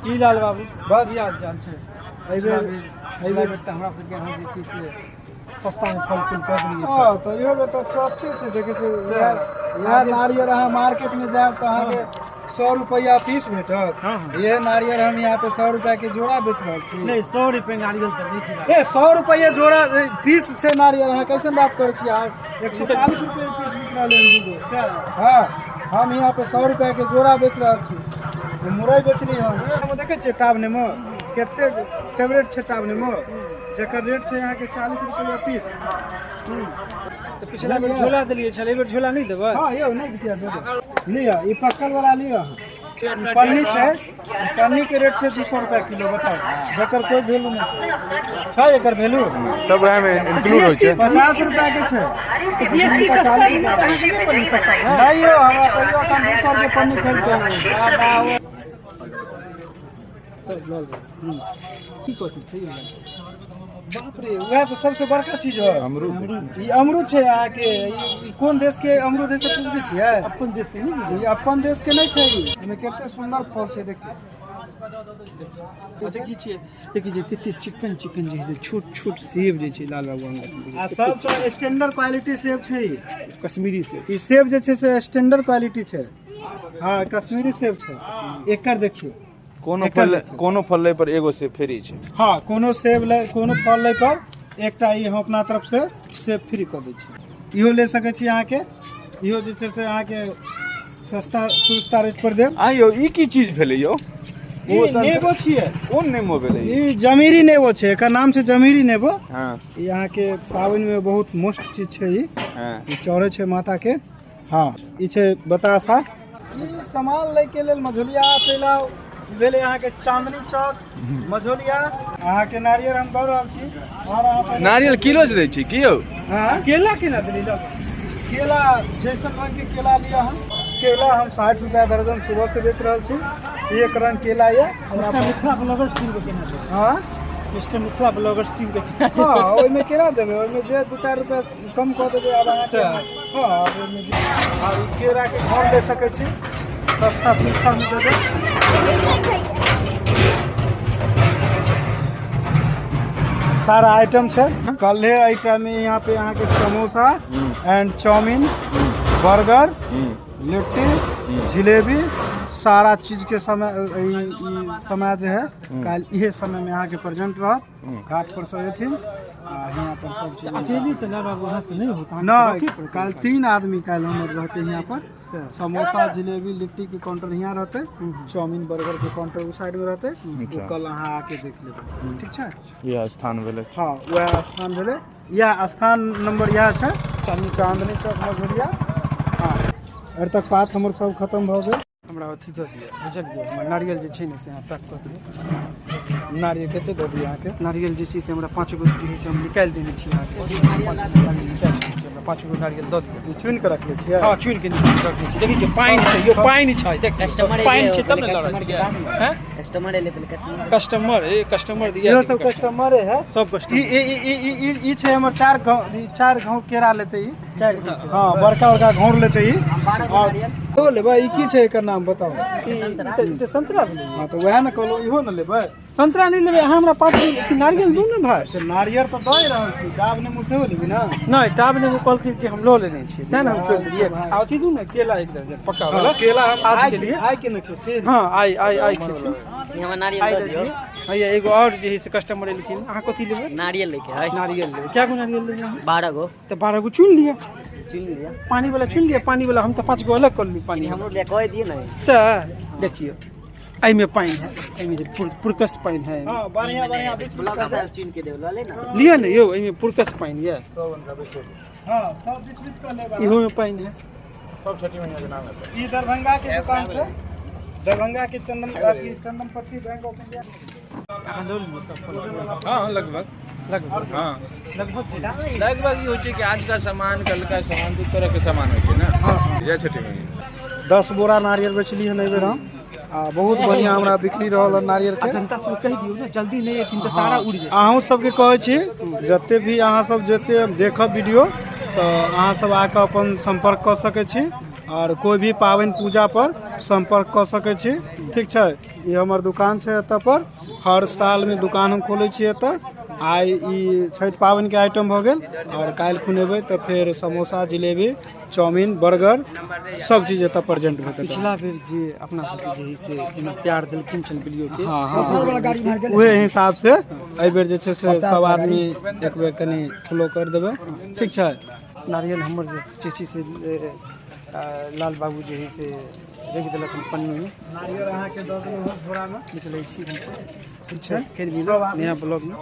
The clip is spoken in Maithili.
की लाल बाबू? बस। की हाल चाल छै? एहि बेर एहि बेर तऽ हमरा सबके यहाँ जे छै से सस्तामे फल फूल कऽ देलियै। हँ, तऽ इहो बेर तऽ सस्ते छै। देखै छियै, इएह इएह नारियर अहाँ मार्केटमे जायब तऽ अहाँके 100 रुपैआ पीस भेटत। हँ, हँ। इहे नारियर हम यहाँ पे 100 रुपैआ के जोड़ा बेच रहल छी। नहि, 100 रुपए नारियल तऽ नहि छै। ए, 100 रुपैआ जोड़ा पीस छै नारियर। अहाँ कैसे बात करै छी? अहाँ 140 रुपए पीस बिक रहल है दूगो। हँ, हम यहाँ पे 100 रुपैआ के जोड़ा बेच रहल छी। मुरई बेचली हम। हम देखै छियै टाब नेमो कते फेवरेट छै। टाब नेमो जकर रेट छै अहाँके 40 रुपैआ पीस। तऽ पिछला बेर झोला देलियै छलै, एहि बेर झोला नहि देबै? हँ यौ, नहि किया देबै। लिअ, ई पक्कल वाला लिअ अहाँ। ई पन्नी छै, ई पन्नी के रेट छै 200 रुपया किलो। बताउ, जकर कोइ वैल्यू नहि छै। छै एकर वैल्यू? सब वएह मे इंक्लूड होइ छै। 50 रुपया के छै। जीएसटी सस्ता है तऽ अहाँके नहि पन्नी सस्ता है? नहि यौ, हमरा कहियो एखन 200 रुपये पन्नी खरीद के। की कथी छै ई? बाप रे, उएह तऽ सबसे बड़का चीज है। अमरूद। ई अमरूद छै अहाँके। ई कोन देश के अमरूद है से बुझै छियै? अपन देश के नहि बुझै। ई अपन देश के नहि छै। ई एहिमे कते सुन्दर फल छै, देखियौ। अच्छा, की छियै? देखिए जे कते चिकन चिकन जे छै, छोट छोट सेब जे छै लाल बाबू हमरा। आ सबसँ स्टैंडर्ड क्वालिटी सेब छै ई। कश्मीरी सेब। ई सेब जे छै से स्टैंडर्ड क्वालिटी छै। हँ, कश्मीरी सेब छै। एकर देखियौ। कोनो एकर फल देखियौ। कोनो फल लै पर एगो सेब फ्री छै। हँ, कोनो सेब लै, कोनो फल लै पर एकटा ई हम अपना तरफ से सेब फ्री कऽ दै छी। इहो ले सकै छी अहाँके। इहो जे छै से अहाँके सस्ता सुस्ता रेट पर देब। आ यौ, ई की चीज भेलै यौ? ई नेबो छियै। कोन नेमो भेलै ई? ई जमीरी नेबो छै। एकर नाम छै जमीरी नेबो। ई अहाँके पाबनिमे बहुत मोस्ट चीज छै ई। ई चढ़ै छै माता के। हँ, ई छै बतासा। ई सामान लै के लेल मझोलिया चलि आउ। ई भेलै अहाँके चांदनी चौक मझोलिया। अहाँके नारियर हम दऽ रहल छी आओर अहाँ नारियल किलो से दै छी की यौ? हँ। केला केना देली लाल? केला जैसन रंग के केला लिअ। हम केला हम 60 रुपया दर्जन सुबह से बेच रहल छी। एक रंग केला यऽ हमरा। मिस्टर मिथिला ब्लॉगर्स टीम के केना देबै? हँ। मिस्टर मिथिला ब्लॉगर्स टीम के केना? हँ, ओहिमे केना देबै? ओहिमे जे 2-4 रुपया कम कऽ देबै। आब अहाँके, हँ, आब ओहिमे जे आब ई केराके घौर दे सकै छी, सस्ता सुस्तामे देबै। सारा आइटम छै। कल्हे आइटम में यहाँ पे अहाँके samosa and chowmein, burger, litti, jalebi, सारा चीज के समय ई ई समय जे है, काल्हि इहे समय में अहाँके प्रेजेंट रहत। घाट पर सब एथिन आ यहाँ पर सब चीज। अकेले तऽ लाल बाबू अहाँ से नहि होत। नहि, काल्हि 3 आदमी काल्हि हमर रहते यहाँ पर। समोसा, जिलेबी, लिट्टी के काउंटर यहाँ रहते, चाउमीन, बर्गर के काउंटर उ साइड में रहते। ओ कल अहाँ आके देख लेबै। ठीक छै? इएह स्थान भेलै। हँ, वएह स्थान भेलै। इएह स्थान नंबर इएह छै, चांदनी चौक मझुरिया। हँ, एहि तक पात हमर सब खतम भऽ गेल। हमरा अथी दऽ दिअ, बुझलियै? हमर नारियल जे छै ने से अहाँ पैक कऽ दिअ। नारियल कते दऽ दिअ अहाँके? नारियल जे छै से हमरा 5 गो जे है से हम निकालि देने छी अहाँके। 5 गो नारियल निकालि देने छी। हमरा 5 गो नारियल दऽ दिअ। ई चुनि कऽ रखले छियै? हँ, चुनि के निकालि रखने छी। देखै छियै, पानि छै यौ, पानि छै। देख, पानि छै तब ने लऽ रहल छियै हैं? कस्टमर एले पहले, कस्टमर, कस्टमर, ए कस्टमर दिया। इहो सब कस्टमरे है। सब ई कस्टमर। ई ई ई ई ई छै हमर 4 घौ, ई 4 घौ केरा लेतै ई। 4? हँ, बड़का बड़का घौर लेतै ई। 12 गो नारियल। इहो लेबै? ई की छै, एकर नाम बताउ। ई तऽ संतरा भेलै। हँ, तऽ वएह ने कहलहुँ, इहो ने लेबै? संतरा नहि लेबै। अहाँ हमरा 5 गो अथी नारियल दू ने भाय। से नारियर तऽ दऽ रहल छी। डाब नेमू सेहो लेबै ने? नहि, टाब नेबो कहलखिन जे हम लऽ लेने छियै, तेँ ने हम छोड़ि देलियै। आ अथी दू ने, केला 1 दर्जन पक्का वाला। केला हम आज आइ के लिए। आइ के ने खेथिन? हँ, आइ आइ आइ खेथिन। यहाँ नारियल आइ दऽ दऽ दियौ। दियौ। हैया एगो आओर जे है से कस्टमर एलखिन। अहाँ कथी लेबै? नारियल लेके है। नारियल लेबै? कए गो नारियल लेबै अहाँ? 12 गो। तऽ 12 गो चुनि लिअ। चुन लिअ। पानी वाला चुनि लिअ, पानी वाला। हम तऽ 5 गो अलग कऽ लेली पानी। हमरो लिए कह दिए ने। से देखियौ, एहिमे पानि है, एहिमे जे पुरकस पानि है एहिमे। हँ, बढ़िया बढ़िया बीच बीच ब्लॉक कऽ। साहब चुन के देव, लऽ ले ना। लिअ ने यौ, एहिमे पुरकस पानि यऽ। हँ, सब बीच बीच कऽ लेबै। इहोमे पानि है। सब छठी मैया के नाम हेतै। ई दरभंगा के दुकान छै, दरभंगा के चंदन अथी चंदनपट्टी बैंक ऑफ इंडिया। अहाँ लऽ लिअ सब फल। हँ, लगभग। लगभग। हँ। लगभग। लगभग ई होइ छै कि आज का सामान, कल का सामान, दू तरह के सामान होइ छै ने। जय छठी मैया। 10 बोरा नारियल बेचली हन एहि बेर हम आ बहुत बढ़िया हमरा बिक्री रहल हन नारियल के। जनता सबके कहि दियौ ने, जल्दी नहि एथिन तऽ सारा उड़ि जेतै। अहूँ सबके कहै छी, जते भी अहाँ सब जते देखब वीडियो, तऽ अहाँ सब आके अपन सम्पर्क कऽ सकै छी। आओर कोइ भी पाबनि पूजा पर सम्पर्क कऽ सकै छी। ठीक छै, ई हमर दुकान छै। एतऽ पर हर सालमे दुकान हम खोलै छी एतऽ। आइ ई छठि पाबनिके आइटम भऽ गेल आओर काल्हि खुन एबै तऽ फेर समोसा, जिलेबी, चाउमीन, बर्गर सब चीज एतऽ प्रेजेंट भेटत। पिछला बेर जे अपना सबके जे है से जेना प्यार देलखिन छल वीडियो के, हाँ, उहे हिसाब से एहि बेर जे छै से सब आदमी एक बेर कनि फॉलो कर देबै। ठीक छै। नारियल हमर जे चेची से लाल बाबू जे है से रखि देलक हन पन्नी में। नारियल अहाँके दऽ देलहुँ हँ झोरामे। निकलै छी हमसब। ठीक छै। फेर मिलब नया ब्लॉग में।